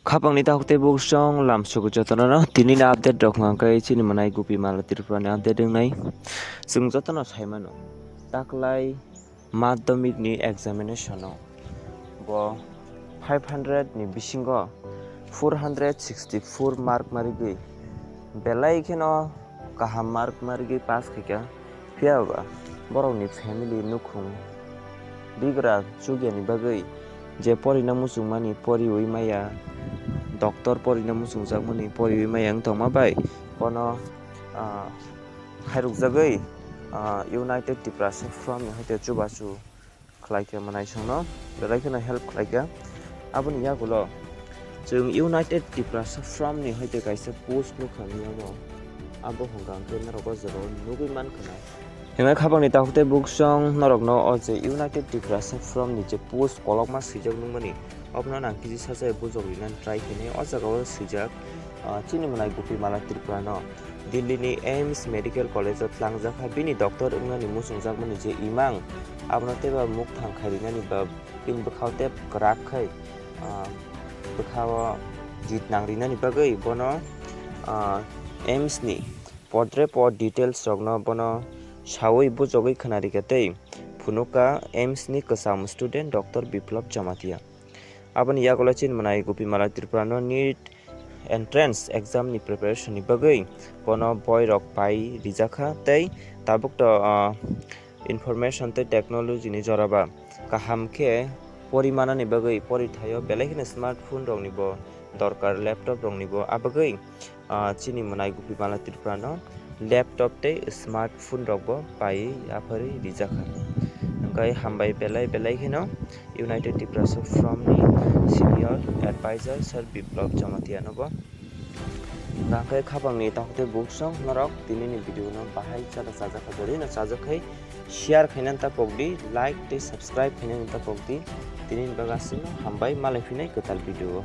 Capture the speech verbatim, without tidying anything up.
Khapangni takhuk tei buksong lamsugo jotono no tini ni update rok hwnkha khe chini mwnai Gopi Mala Tripura ni update wngnai. Chwng jotono sai mano, taklai madhyamik ni examination o bo five hundred ni bisingo four hundred sixty four mark marigwi belai kheno kaham mark marigwi pass khaikha. Phiya ba borokni family nukhung bigra chukya ni bagwi je porina muchungmani poriwi maya, doctor porina muchungjakmani poriwi maya wng tongma bai bono, ah, khairokjagwi, ah, United Tiprasa Forum ni hoite chubachu khlaikha, mwnaisongno belai kheno help khlaikha. Aboni yagulo chwng United Tiprasa Forum ni hoite kaisa post nukha miya bo, abo hwnkha hwnkhe norok o jaga o nugwi mankha na. Hwnkhai khapangni takhuk tei buksong norokno o je United Tiprasa Forum ni je post kolokma swijak nukmani, obono nang kisa sacha bujok rinani try khainai. O jaga o swijak, ah, chini mwnai Gopi Mala Tripura no Delhi ni AIIMS Medical College o tlangjak kha. Bini doctor wngnani muchungjakmani je imang, abono teibo mukthang khai rinani ba bini bwkhao tei kwrak khai, ah, bwkhao jit nang rinani bagwi bono, ah, AIIMS ni podre pod details rokno bono sawi bujogwi khwnarikha tei phunukha AIIMS ni kwcham student Doctor Biplab Jamatia. Aboni yagulo chini mwnai Gopi Mala Tripura no NEET entrance exam ni preparation ni bagwi bono boi rok pai rijakha tei tabuk to, ah, information tei technology ni jora ba kaham khe porimanani bagwi porithaio belai kheno smartphone rokni bo dorkar, laptop rokni bo. Abagwi, ah, chini mwnai Gopi Mala Tripura no laptop tei smartphone rok bo pai yapharwi rijakha. Hwnkhai hambai belai belai kheno United Tiprasa Forum ni senior advisor Sir Biplab Jamatia no bo. Hwnkhai khapangni takhuk tei buksong norok tini ni video no bahai chata chajak kha, jori no chajak khai share khainani ta pokdi, like tei subscribe khainani ta pokdi. Tini ni bagwi aswkno hambai, malai phinai kwtal video o.